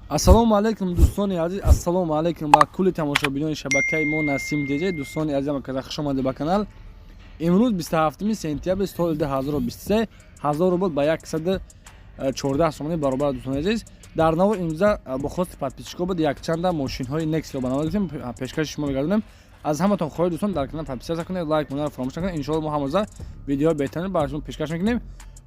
Ассалому алайкум, дӯстони азиз, ассалому алайкум ба кулли тамошобинони шабакаи мо Насим ДЖ. Дӯстони азизам, хуш омадед ба канал. Имрӯз 27 сентябри соли 2023, 1000 рубл ба 114 сомонӣ баробар. Дӯстони азиз, дар навор имрӯза бо хости подписчикҳо буд якчанда мошинҳои Нексиро ба навор гирифтем, пешкаши шумо мегардонем. Аз ҳаматон хоҳиш, дӯстон, дар канал подписаться кунед, лайк мондан фаромӯш накунед. Иншоалло, мо ҳамрӯза видеоҳои беҳтарин ба шумо пешкаш мекунем.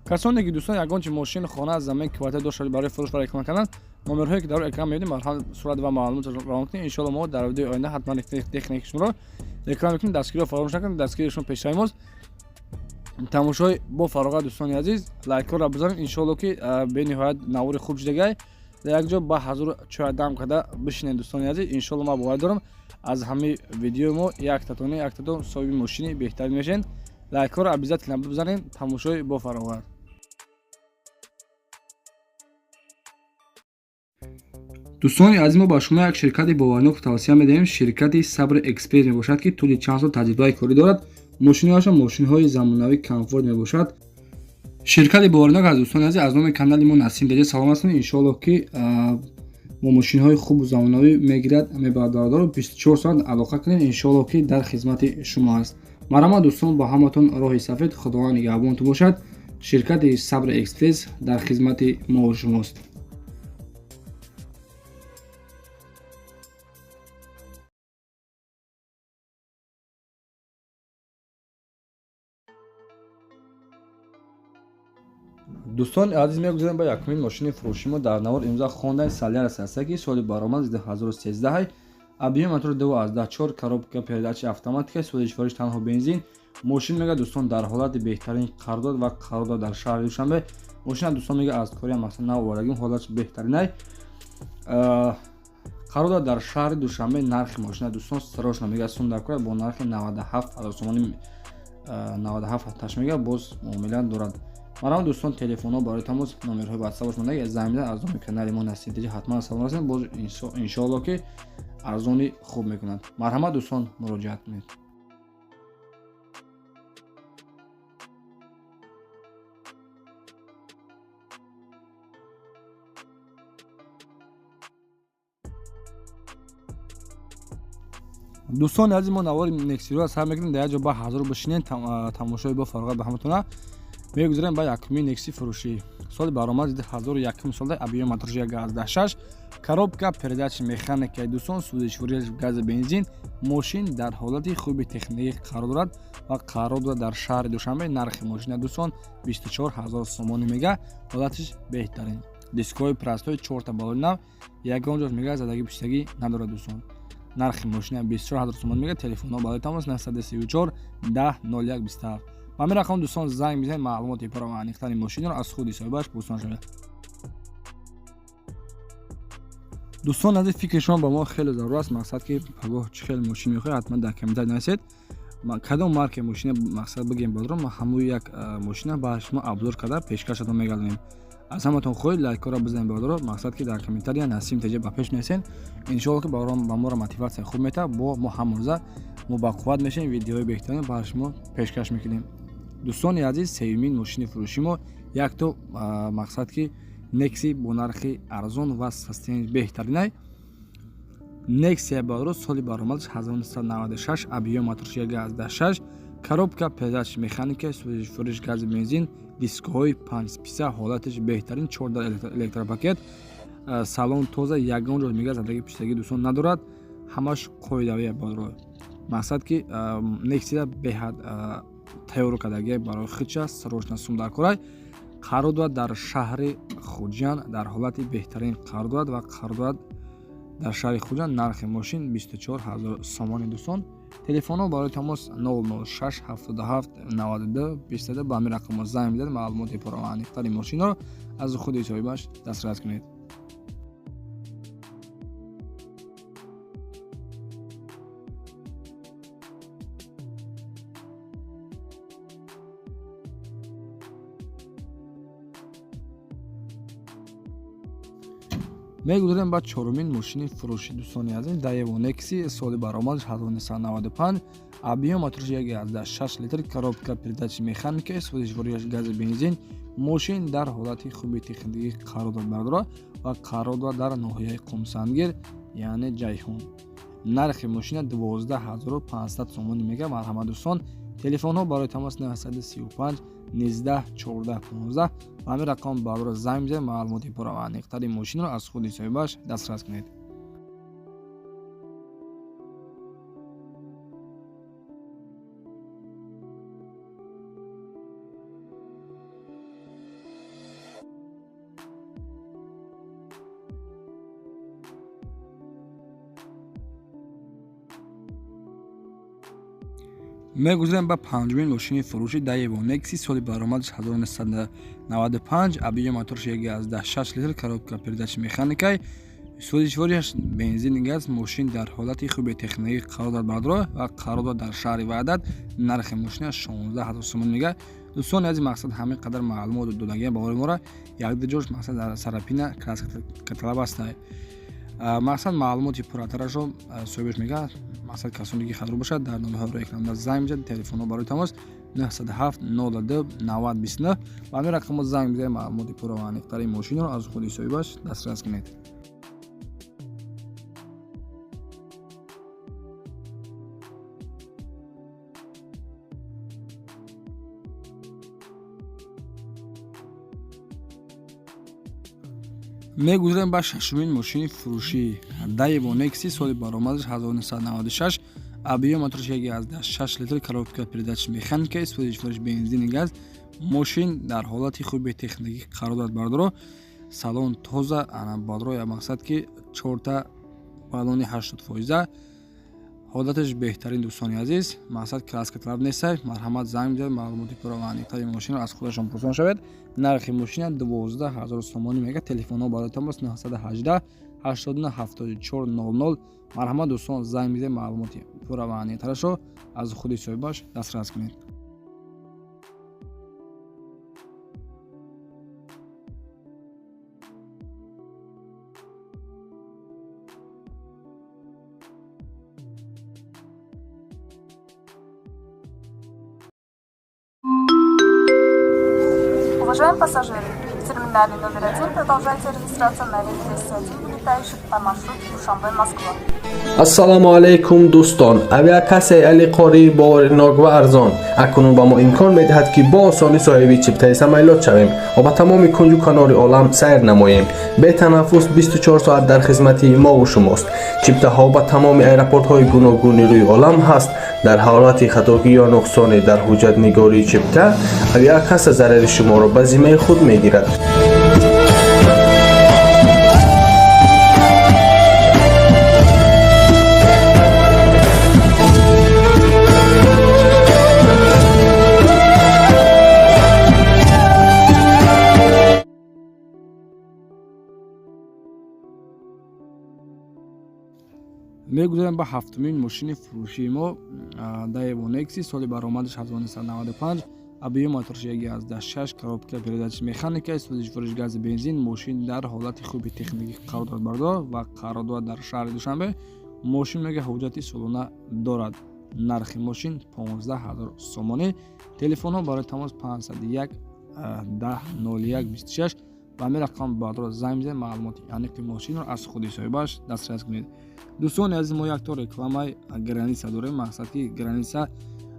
Касоне ки, дӯстон, ягон чи мошин, хона, замин, квартира дошта барои фурӯш ва реклама кардан, номерҳое ки дар экран мебинем, марҳамат, сурат ва маълумот равон кунед. Иншоалло, мо дар видеои оянда ҳатман техники шуморо реклама мекунем. Дастгириро фаромӯш накунед, дастгирии шумо пешравӣ мост. Тамошои бо фароғат, дӯстони азиз, лайкҳоро бизанед. Иншоалло, ки бениҳоят навори хуб шудагай. Дар як ҷо ба ҳазур чоя дам карда бишинед, дӯстони азиз. Иншоалло, ман бовар дорам, аз ҳамаи видеои мо яктатоне яктатон соҳиби мошини беҳтарин мешавед. Лайкҳоро обязательно бизанед. Тамошои бо фароғат. Дӯстони азиз, мо ба шумо як ширкати боварнок тавсия медиҳем. Ширкати Сабри Экспресс мебошад, ки тӯли чанд сол таҷрибаи корӣ дорад. Мошинҳояшон мошинҳои замонавӣ, комфорт мебошад. Ширкати боварнок аз, дӯстони азиз, аз номи канали мо Насим ДЖ салом ҳастем. Иншоалло, ки мо мошинҳои хубу замонавӣ мегирад, мебарад. Бародаро, 24 соат алоқа кунед, иншоалло, ки дар хизмати шумо аст. Марҳамат, дӯстон, ба ҳаматон роҳи сафед, Худованд нигаҳбонтон бошад. Ширкати Сабри Экспресс дар хизмати мову шумост. Дӯстони азиз, мегузарем ба якумин мошини фурӯши мо дар навор. Имрӯза Хондай Солярис аст, ки соли баромад 2013, объём мотори 2,4, коробка передачи автоматика, сӯзишвориш танҳо бензин. Мошин, мега, дӯстон, дар ҳолати беҳтарин қарор дод ва қарор дод дар шаҳри Душанбе. Мошина, дӯстон, мега, аз кори масалан нав овардагим, ҳолатш беҳтаринай, қарор дод дар шаҳри Душанбе. Нархи мошина, дӯстон, срочно, мега, сум дар кора бо нархи 97 ҳазор сомонӣ, 97 таш, мега, боз муомила дорад. Марҳамат, дӯстон, телефонҳо барои тамос, номерҳои ватсапош мондаги, занг мезанед. Аз номи канали мо Насим ДЖ ҳатман салом расонед. Боз иншоалло, ки арзони хуб мекунад. Марҳамат, дӯстон, муроҷиат кунед. Дӯстони азиз, мо навори Нексиро сар мекунем. Дар як ҷо ба ҳазор бишинед, тамошои бо фароғат ба ҳаматона. Мегузарем ба якумин Некси фурӯшӣ. Соли баромад 2001 солда, объём моторш 1,6, коробка передачи механикаи. Дӯстон, сӯзишворӣ гази бензин. Мошин дар ҳолати хуби техникӣ қарор дорад ва қарор дорад дар шаҳри Душанбе. Нархи мошина, дӯстон, 24 ҳазор сомонӣ, мега, ҳолатиш беҳтарин, дискҳои простой, чорта балони нав, ягон ҷош, мега, задагӣ пиштагӣ надорад. Дӯстон, нархи мошина 24 ҳазор сомонӣ, мега. Телефонҳо барои тамос 934 10 01 27. Ба ҳамин рақам, дӯстон, занг мезанед, маълумоти пурра ва аниқтари мошинро аз худи соҳибаш пурсон шавед. Дӯстон азиз, фикри шумо ба мо хеле зарур аст. Мақсад, ки пагоҳ чӣ хел мошин мехоҳед, ҳатман дар комментарий нависед. Кадом маркаи мошина, мақсад, бигем, бародарон, ма ҳамои як мошина ба шумо обзор карда пешкашатон мегардонем. Аз ҳаматон хоҳед, лайкҳоро бизанед, бародаро. Мақсад, ки дар комментария Насим ТЖ ба пеш нависед. Иншоалло, ки ба моро мотиватсия хуб метавад, бо мо ҳамрӯза мо бақувват мешавем, видеоҳои беҳтарин ба шумо пешкаш мекунем. Дӯстони азиз, сеюмин мошини фурӯши мо якто, мақсад, ки Некси бо нархи арзон ва состояние беҳтаринай. Нексия, бародаро, соли баромадаш 1996, объём моторш 1,6, коробка передач механика, сӯзишвориш гази бензин, дискҳои панҷписа, ҳолаташ беҳтарин, чорда электропакет, салон тоза, ягон ҷо, мега, задагӣ пиштагӣ, дӯстон, надорад, ҳамаш қоидавия, бародаро. Мақсад, ки Нексия беҳад тайёр кардагия барои худша, срочно сум дар корай, қарор дорад дар шаҳри Хуҷанд, дар ҳолати беҳтарин қарор дорад ва қарор дорад дар шаҳри Хуҷанд. Нархи мошин 24 ҳазор сомони. Дӯстон, телефонҳо барои тамос 006 77 92 22. Ба ҳамин рақамҳо занг бидед, маълумоти пурра ва аниқтари мошинро аз худи соҳибаш дастрас кунед. Мегузарем ба чорумин мошини фурӯшӣ, дӯстони азиз. Daewoo Nexi, соли баромадаш 1995, объём мотораш 1,6 литр, коробка передачи механика, сӯзишвориаш гази бензин. Мошин дар ҳолати хуби техникӣ қарор дорад, бардора, ва қарор дорад дар ноҳияи Қумсангир, яъне Ҷайҳун. Нархи мошина 12 500 сомонӣ мега. Марҳамат, дӯстон, телефонҳо барои тамос 935 19 14 15. Ба ҳамин рақам барора занг бизанед, маълумоти пурра ва аниқтари мошинро аз худи соҳибаш дастрас кунед. Мегузарем ба панҷумин мошини фурӯши. Daewoo Nexi, соли баромадаш 1995, объём мотораш 1,6 литр, коробка передач механикай, сӯзишвориаш бензин, газ. Мошин дар ҳолати хуби техникӣ қарор дорад, бардора, ва қарор дорад дар шаҳри Ваҳдат. Нархи мошина 16 ҳазор сомон мега. Дӯстони азиз, мақсад ҳамин қадар маълумот додагиам ба мора. Якду ҷош, мақсад, дар царапина, краскаталаб ҳастай. Мақсад, маълумоти пурратарашро соҳибаш мега. Мақсад, касоне ки хабар бошад, дар номерҳои экран занг бизанед. Телефонҳо барои тамос 907 02 90 29. Ба ҳамин рақамҳо занг бизанед, маълумоти пурра ва аниқтари мошинро аз худи соҳибаш дастрас кунед. Мегузарем ба шашумин мошини фурӯшӣ. Daewoo Nexi, соли баромадаш 1996, объём мотораш 1,6 литр, коробка передач механика, сӯзишвориш бензини, газ. Мошин дар ҳолати хуби техникӣ қарор дорад, бардоро. Салон тоза, ана, бардоро, я мақсад ки чорта баллони 80%, ҳолаташ беҳтарин, дӯстони азиз. Мақсад, краска талаб нестай. Марҳамат, занг бизанед, маълумоти пурра ва аниқтари мошинро аз худашон пурсон шавед. Нархи мошина 12 000 сомонӣ мега. Телефонҳо барои тамос 918 89 74 00. Марҳамат, дӯстон, занг бизанед, маълумоти пурра ва аниқтарашро аз худи соҳибаш дастрас кунед. Уважаемые пассажиры, в терминале номер 1 продолжается регистрация на рейс 201, вылетающий по маршруту Душанбе-Москва. Ассалому алайкум, дӯстон! Авиакассаи Алиқорӣ боваринок ва арзон акнун ба мо имкон медиҳад, ки бо осонӣ соҳиби чиптаи самолёт шавем ва ба тамоми кунҷу канори олам сайр намоем. Бетанаффус 24 соат дар хизмати мову шумост. Чиптаҳо ба тамоми аэропортҳои гуногуни рӯи олам ҳаст. Дар ҳолати хатогӣ ё нуқсоне дар ҳуҷҷатнигории чипта, авиакасса зарари шуморо ба зиммаи худ мегирад. Мегузарем ба ҳафтумин мошини фурӯшии мо. Daewoo Nexi, соли баромадаш 1995, объём мотораш 1,6, коробка передач механика, сӯзишвориш гази бензин. Мошин дар ҳолати хуби техникӣ қарор дорад, бардор, ва қарор дорад дар шаҳри Душанбе. Мошин, мега, ҳуҷҷати солона дорад. Нархи мошин 15 ҳазор сомонӣ. Телефонҳо барои тамос 501 10 01 26. Ба ҳамин рақам бардор занг бизанед, маълумоти аниқи мошинро аз худи соҳибаш дастрас кунед. Дӯстони азиз, мо якто рекламаи граница дорем. Мақсад ки граница,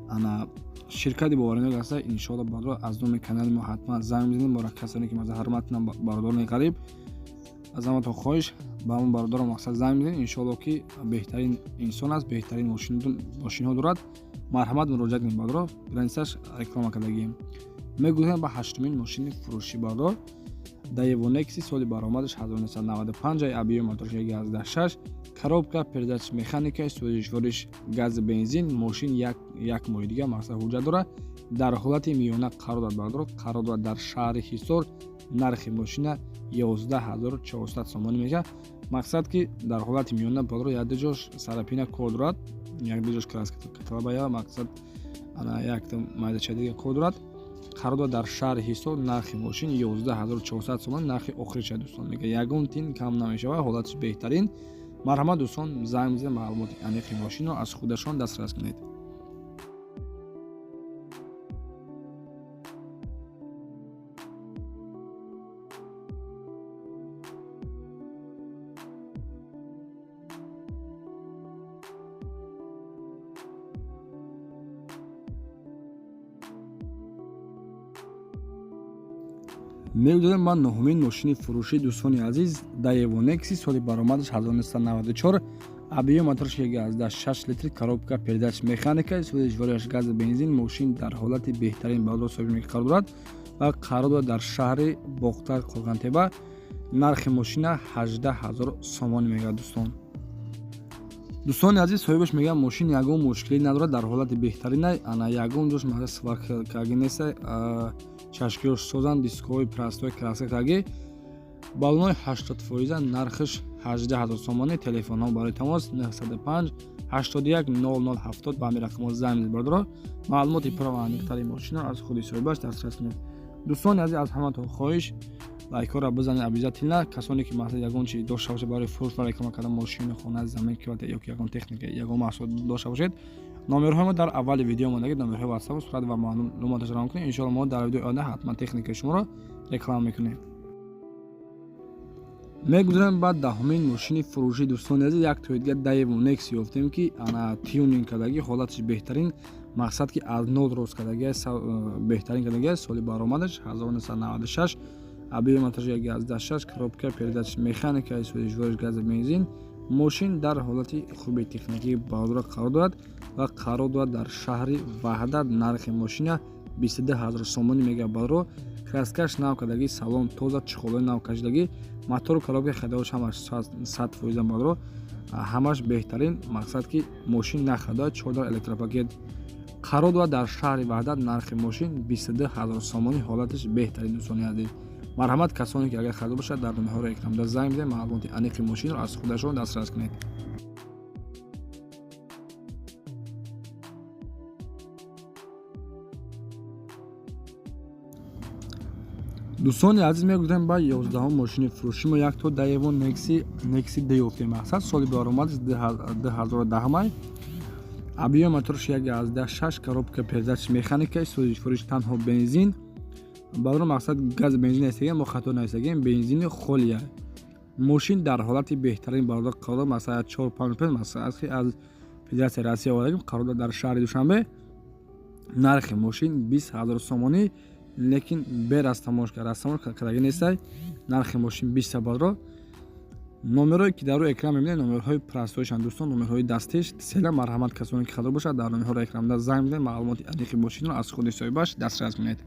ана, ширкати боваринок аста. Иншоалло, бардор, аз номи канали мо ҳатман занг бизанед. Мора касоне ки маза ҳурмат кунам, бародарони ғариб, аз ҳаматон хоҳиш, ба ҳамон бародаро, мақсад, занг бизанед. Иншоалло ки беҳтарин инсон аст, беҳтарин мошинҳо дорад. Марҳамат, муроҷиат кунед, бардоро. Границаш реклама кардагием. Мегузарем ба ҳаштумин мошини фурӯшӣ, бардор. Daewoo Nexi, соли баромадаш 1995, объём мотораш 1,6, коробка передач механика, сӯзишвориш гази бензин. Мошин як моҳи дига, мақсад, ҳуҷҷат дорад, дар ҳолати миёна қарор дорад, бардор, қарор дорад дар шаҳри Ҳисор. Нархи мошина 11 400 сомонӣ мешавад. Мақсад ки дар ҳолати миёна, бардор, якду ҷош царапина кор дорад, якду ҷош краскаталабая, мақсад, ана, якта майдача дига кор дорад. Қарор дорад дар шаҳри Ҳисор. Нархи мошин 11400 сомон, нархи охириша, дӯстон, мега, ягон тин кам намешавад, ҳолатиш беҳтарин. Марҳамат, дӯстон, занг бизанед, маълумоти аниқи мошинро аз худашон дастрас кунед. Мегузорем ба нуҳумин мошини фурӯшӣ, дӯстони азиз. Daewoo Nexi, соли баромадаш 1994, объём мотораш 1,6 литр, коробка передач механика, сӯзишвориаш газ, бензин. Мошин дар ҳолати беҳтарин баъдо соҳиб қарор дорад ва қарор дорад дар шаҳри Бохтар, Қурғонтепа. Нархи мошина 18 000 сомонӣ мегӯяд, дӯстон. Дӯстони азиз, соҳибаш мегӯяд, мошин ягон мушкилӣ надорад, дар ҳолати беҳтарина, ана ягон ҷош масалан сваркаги неста, чашкиёш созанд, дискҳои простой краска карги, баллонои 80%. Нархаш 18 000 сомонӣ. Телефонҳо барои тамос 905 81 00 70. Ба ҳамин рақамҳо занг бизанед, бародаро, маълумоти пурра ва аниқтари мошинро аз худи соҳибаш дастрас кунед. Дӯстони азиз, аз ҳаматон хоҳиш, лайкҳоро бизанед обязательно. Касоне ки масалан ягон чи дошта бошед барои фурӯш ва реклама кардан, мошину, хона, замин, ё ки ягон техника, ягон маҳсулот дошта бошед, номерҳои мо дар аввали видео мондагӣ, номерҳои ватсап, сурат ва маълумоташро равон кунед. Иншоалло, мо дар видеои оянда ҳатман техникаи шуморо реклама мекунем. Мегузарем ба даҳумин мошини фурӯшӣ, дӯстони азиз. Як тои дигар Daewoo Nexi ёфтем, ки ана тюнинг кардагӣ, ҳолаташ беҳтарин, мақсад ки аз нол рост кардагӣ, беҳтарин кардагӣ. Соли баромадаш 1996, объём мотораш 1,6, коробка передач механика, сӯзишвориш газ, бензин. Мошин дар ҳолати хуби техникӣ бародаро қарор дорад ва қарор дорад дар шаҳри Ваҳдат. Нархи мошина 22 000 сомонӣ мегӯяд, бародаро. Краскаш нав кардагӣ, салон тоза, чехолои нав кашидагӣ, мотору коробка ходовош ҳамаш 100%, бародаро, ҳамаш беҳтарин. Мақсад ки мошин нахарда, чордар электропакет. Қарор дорад дар шаҳри Ваҳдат. Нархи мошин 22 000 сомонӣ, ҳолаташ беҳтарин. Дӯстони азиз, марҳамат, касоне ки агар харидор бошад, дар номерҳоро экранда занг бизанед, маълумоти аниқи мошинро аз худашон дастрас кунед. Дӯстони азиз, мегузарем ба 11-ум мошини фурӯшӣ. Мо якто Daewoo Nexi D ёфтем. Мақсад, соли баромадаш 2010, объём мотораш 1,6, коробка передач механика, сӯзишвориш танҳо бензин. Барои мақсад газ, бензин нестагем, мо хато нависагем, бензини холия. Мошин дар ҳолати беҳтарин, бародар, қарор, масалан 4-5 масалан аз Федератсияи Россия овардагим. Қарор дорад дар шаҳри Душанбе. Нархи мошин 20 000 сомонӣ, лекин бе растаможка, растаможка кардаги нестай. Нархи мошин 20 бародаро. Номерҳое ки дар рӯи экран мебинед, номерҳои простойшанд, дӯстон, номерҳои дастиш села. Марҳамат, касоне ки харидор бошад, дар номерҳоро экранда занг бизанед, маълумоти аниқи мошинро аз худи соҳибаш дастрас кунед.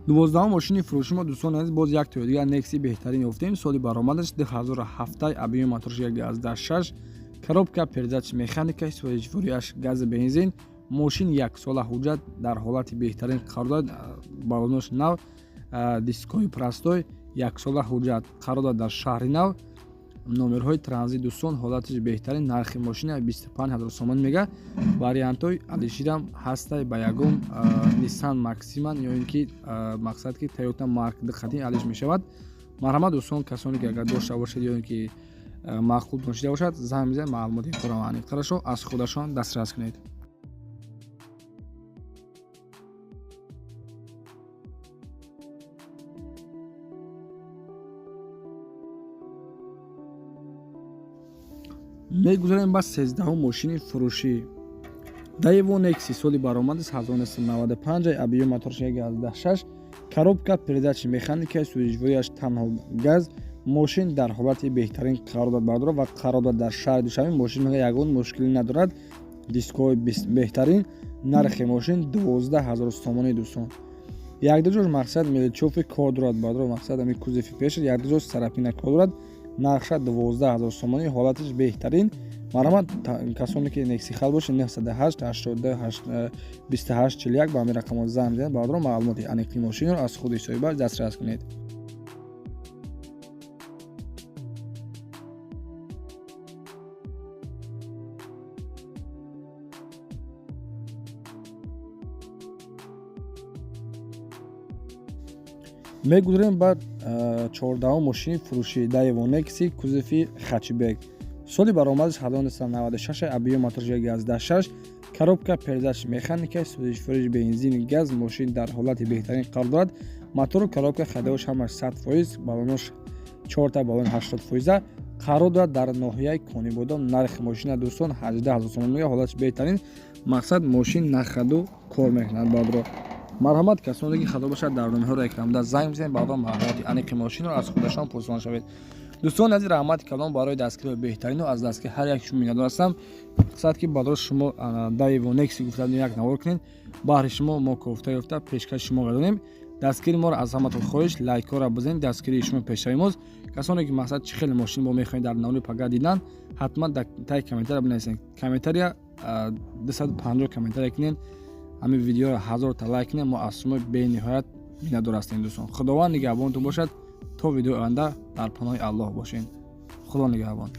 12-ум мошини фурӯши мо, дӯстони азиз, боз як тои дигар Nexi беҳтарин ёфтем. Соли баромадаш 2007, объём мотораш 1,6, коробка передач механика, сӯзишвориаш газ, бензин. Мошин яксола ҳуҷҷат, дар ҳолати беҳтарин қарор дорад, баллонош нав, дискҳои простой, яксола ҳуҷҷат, қарор дорад дар шаҳри Нав. Номерҳои транзит, дӯстон, ҳолаташ беҳтарин. Нархи мошина 25 000 сомонӣ мега. Вариантҳои алиширам ҳастай, ба ягон Nissan Maxima ё ин ки мақсад ки Toyota Mark диққати алиш мешавад. Марҳамат, дӯстон, касоне ки агар дошта бошед ё ин ки маъқул донишида бошад, занг бизанед, маълумоти пурра ва аниқтарашро аз худашон дастрас кунед. Мегузарем ба 13-ум мошини фурӯшӣ. Daewoo Nexi, соли баромадаш 1995, объём мотораш 1,6, коробка передач механика, сӯзишвориаш танҳо газ. Мошин дар ҳолати беҳтарин қарор дорад, бародаро, ва қарор дорад дар шаҳри Душанбе. Мошин ягон мушкилӣ надорад, дискҳои беҳтарин. Нархи мошин 12 000 сомонӣ, дӯстон. Якду ҷош мақсад мелечофи кор дорад, бародаро, мақсад ами кузови пеш якду ҷош царапина кор дорад. Нархша 12 000 сомонӣ, ҳолаташ беҳтарин. Марҳамат, касоне ки Nexi хал бошед, 908 82 28 41 ба ҳамин рақамҳо занг бизанед, бародаро, маълумоти аниқи мошинро аз худи соҳибаш дастрас кунед. Мегузарем ба 14-ум мошини фурӯшӣ, Дэеву Некси, кузови хэтчбек, соли баромадаш 1996, объём моторш 1,6, коробка передач механика, сӯзишвориш бензин, газ. Мошин дар ҳолати беҳтарин қарор дорад. Мотору коробка, ходовош ҳамаш 100%, балонош чорта балон 80%-а қарор дорад дар ноҳияи Конибодом. Нархи мошина, дӯстон, 18 000 сомон мега. Ҳолатш беҳтарин, мақсад, мошин на ходу кор мекунад. Баъдро марҳамат, касоне ки хато бошад, дар номерҳоро экранда занг бизанед, баъдон маълумоти аниқи мошинро аз худашон пурсон шавед. Дӯстони азиз, раҳмати калон барои дастгириҳои беҳтарину аз дастгири ҳар як шумо миннатдор ҳастам. Мақсад, ки баъдро шумо Дэеву Некси гуфта як навор кунед, баҳри шумо мо кофта ёфта пешкаши шумо гардонем. Дастгири моро аз ҳаматон хоҳиш, лайкҳоро бизанед, дастгирии шумо пешрави мост. Касоне ки, мақсад, чӣ хеле мошин мо мехоҳед дар навори пага дидан, ҳатман дар таи комментария бинависед. Комментария 250 комментария кунед, ҳамин видеоро 1000-та лайк кунед, мо аз шумо бениҳоят миннатдор ҳастем. Дӯстон, Худованд нигаҳбонтон бошад. То видеои оянда дар паноҳи Аллоҳ бошед. Худо нигаҳбон.